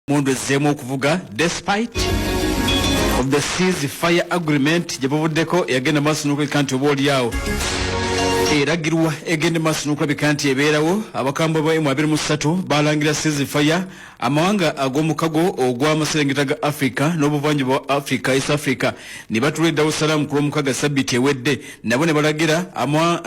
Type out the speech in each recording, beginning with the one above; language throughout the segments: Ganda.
Mundu ezzeemu okuvuga despite of the cease fire agreement gye buvuddeko eyagenda maaso n'okulabika nti oba oliawo eragirwa egenda maaso n'okulabika nti ebeerawo. Abakambwe ba M23 balangira cease fire. Amawanga ag'omukago ogw'amaserengeta ga Africa n'obuvanjuba bwa Africa, East Africa, ne batula e Dar es Salaam ku Lwomukaga sabbiiti ewedde, nabo ne balagira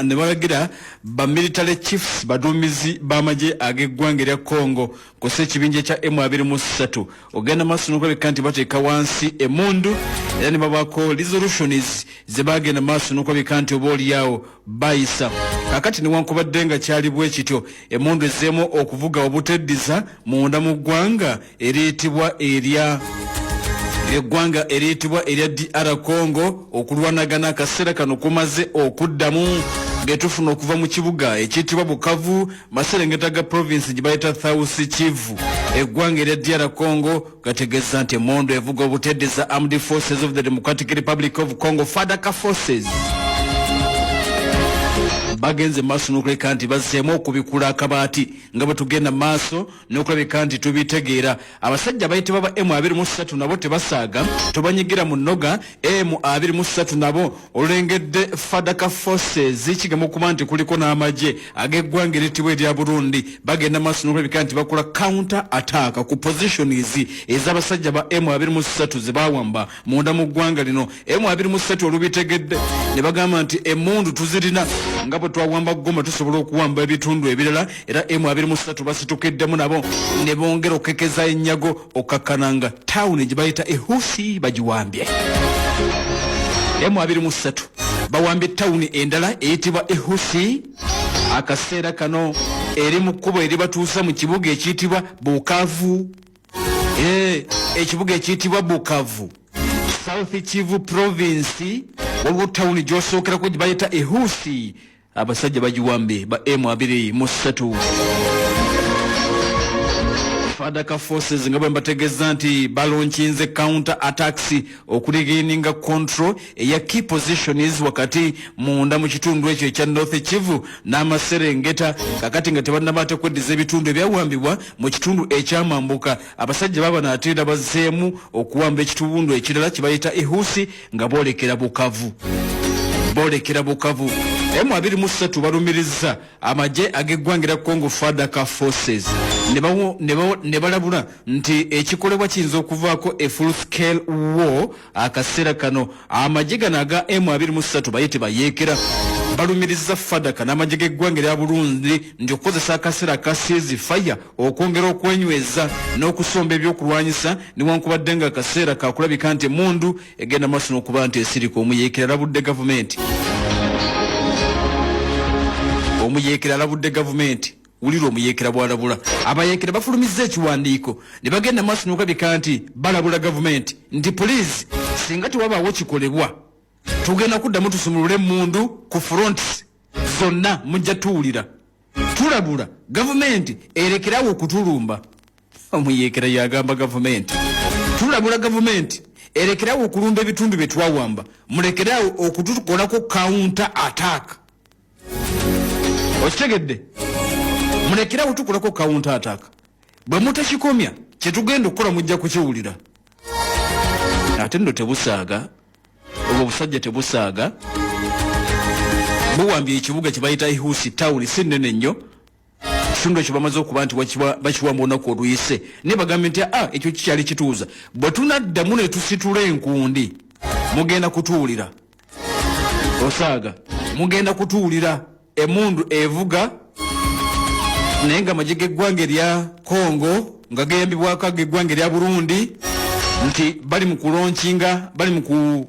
ne balagira ba military chiefs, baduumizi b'amagye ag'eggwanga erya Congo kosa ekibinja ekya M23 ogenda maaso n'okulabika nti bateeka wansi emundu, era ne babaako resolutions ze bagenda maaso n'okulabika nti oba oliawo bayisa. Kakati newankubadde nga kyali bwe kityo, emundu ezzeemu okuvuga obuteddiza munda mu ggwanga eriyitibwa erya eggwanga eriyitibwa erya DR Congo. Okulwanagana akaseera kano kumaze okuddamu getufuna okuva mu kibuga ekiyitibwa Bukavu, maserengeta ga provinsi gye bayita South Kivu, eggwanga erya DR Congo, gategeeza nti emundu evuga obuteddiza, Armed Forces of the Democratic Republic of Congo, FARDC forces, bagenze maaso n'okuleka nti bazzeemu okubikula akabaati nga bwe tugenda maaso n'okulabika nti tubitegeera. Abasajja bayitibwa ba M23 nabo tebasaaga, tobanyigira mu nnoga. M23 nabo olulengedde FARDC forces, kigamba okuba nti kuliko n'amagye ag'eggwanga eritibwa erya Burundi, bagenda maaso n'okulabika nti bakola counter attack ku positions ez'abasajja ba M23 ze bawamba munda mu ggwanga lino. M23 olubitegedde ne bagamba nti emundu tuzirina, nga bwe twawamba Goma tusobola okuwamba ebitundu ebirala. Era M23 basitukiddemu nabo ne bongera okukekeza ennyago okukakkananga tawuni gye bayita Ihusi bagiwambye. M23 bawambye tawuni endala eyitibwa Ihusi, akaseera kano eri mu kkubo eribatuusa mu kibuga ekiyitibwa Bukavu. Ekibuga ekiyitibwa Bukavu, South Kivu Province, waliwo tawuni gyosookerako gye bayita Ihusi, abasajja bagiwambye ba M23, FARDC forces, nga bwe mbategeeza nti balaunchinze counter attacks okuregaininga control eya key positions wakati munda mu kitundu ekyo ekya North Kivu n'amaserengeta. Kakati nga tebannaba kweddiza ebitundu ebyawambibwa mu kitundu ekyamambuka, abasajja babano ate era bazzeemu okuwamba ekitundu ekirala kye bayita Ihusi nga boolekera Bukavu, boolekera Bukavu. M23 balumiriza amagye ag'eggwanga erya Congo, FARDC forces, ne balabula nti ekikolebwa kiyinza okuvaako a full scale war. Akaseera kano amagye gano aga M23 bayite bayeekera balumiriza FARDC n'amagye g'eggwanga erya Burundi nti okukozesa akaseera aka cease fire okwongera okwenyweza n'okusomba ebyokulwanyisa, newankubadde nga akaseera kakulabika nti emundu egenda maaso n'okuba nti esirika. Omuyeekera alabudde gavumenti, omuyeekera alabudde gavumenti. Wulira omuyeekera bw'alabula. Abayeekera bafulumizza ekiwandiiko ne bagenda maaso n'okulabika nti balabula gavumenti nti please, singa tewabaawo kikolebwa, tugenda kuddamu tusumulule emundu ku fronts zonna, mujja tuwulira. Tulabula gavumenti erekerawo okutulumba. Omuyeekera yagamba gavumenti, tulabula gavumenti erekerawo okulumba ebitundu bye twawamba, mulekerawo okutukolako counter attack. Okitegedde? Mulekerawo tukolako counter attack. Bwe mutakikomya, kyetugenda okukola mujja kukiwulira. Ate nno tebusaaga, obwo obusajja tebusaaga. Buwambye ekibuga kye bayita Ihusi, tawuni si nnene nnyo. Ekitundu ekyo bamaze okuba nti bakiwamba olunaku oluyise, naye bagambye nti a ekyo kikyali kituuza, bwe tunaddamu ne tusitula enkundi mugenda kutuwulira. Osaaga, mugenda kutuwulira. Emundu evuga, naye nga amagye g'eggwanga erya Congo nga geyambibwako ag'eggwanga erya Burundi nti bali mu kulaunchinga, bali mu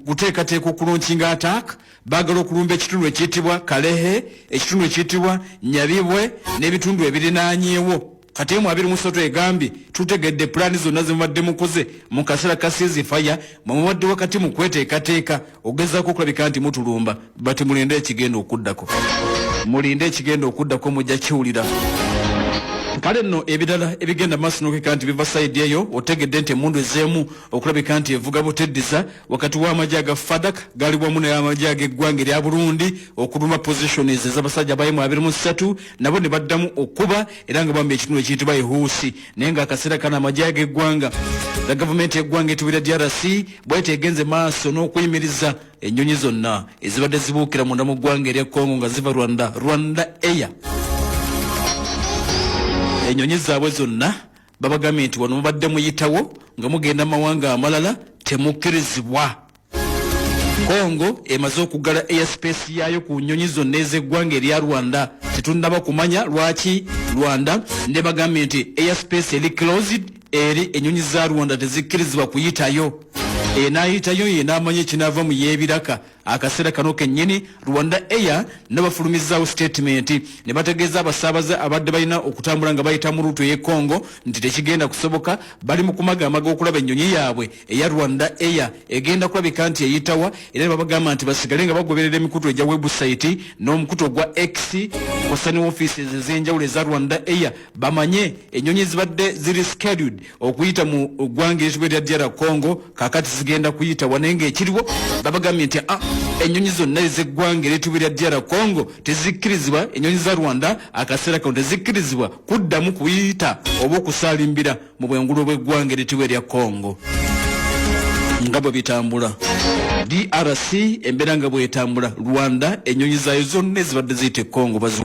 kuteekateeka okulaunchinga attack. Baagala okulumba ekitundu ekiyitibwa Kalehe, ekitundu ekiyitibwa Nyabibwe n'ebitundu ebirinaanyeewo. Kati M23 egambye, tutegedde pulaani zonna zemubadde mukoze mu kaseera ka ceasefire, mwe mubadde wakati mu kweteekateeka ogezaako okulabika nti mutulumba, bati mulinde ekigenda okuddako, mulinde ekigenda okuddako, mujja kiwulira. Kale nno ebirala ebigenda maaso n'okulabika nti biva sayidi eyo, otegedde nti emmundu ezeemu okulabika nti evuga buteddisa wakati w'amagye aga FARDC gali wamu n'amagye ag'eggwanga erya Burundi okuluma positions ez'abasajja ba M23, nabo ne baddamu okuba era nga bamba ekitundu ekiyitibwa Ehusi. Naye ng'akaseera kano amagye ag'eggwanga la gavumenti y'eggwanga etubira DRC bwete egenze maaso n'okuyimiriza ennyonyi zonna ezibadde zibuukira munda mu ggwanga erya Congo nga ziva Rwanda, Rwanda Air. Ennyonyi zaabwe zonna babagambye nti wano mubadde muyitawo nga mugenda mu mawanga amalala, temukkirizibwa. Congo emaze okuggala airspace yaayo ku nnyonyi zonna ez'eggwanga erya Rwanda. Tetunnaba kumanya lwaki Rwanda ne bagambye nti airspace eri closed, eri ennyonyi za Rwanda tezikkirizibwa kuyitayo. Enaayitayo yenaamanya ekinaava mu yeebiraka. Akaseera kano kennyini Rwanda Air nabafulumizaawo statement ne bategeeza abasaabaze abadde balina okutambula nga bayita mu route ey'e Congo nti tekigenda kusoboka. Bali mu kumagamaga okulaba ennyonyi yaabwe eya Rwanda Air egenda kulabika nti eyitawa, era ne babagamba nti basigale nga bagoberera emikutu egya website n'omukutu ogwa X kw'ossa ne offices ez'enjawulo eza Rwanda Air, bamanye ennyonyi ezibadde ziri scheduled okuyita mu ggwanga eritibwa erya DR Congo kakati zigenda kuyita wa. Naye ng'ekiriwo babagambye nti ennyonyi zonna ez'eggwanga eritibwa erya DR Congo tezikkirizibwa, ennyonyi za Rwanda akaseera kano tezikkirizibwa kuddamu kuyita oba okusaalimbira mu bwengulu bw'eggwanga eritibwa erya Congo. Nga bwe bitambula DRC, embeera nga bwetambula, Rwanda ennyonyi zaayo zonna ezibadde ziyita e Congo bazi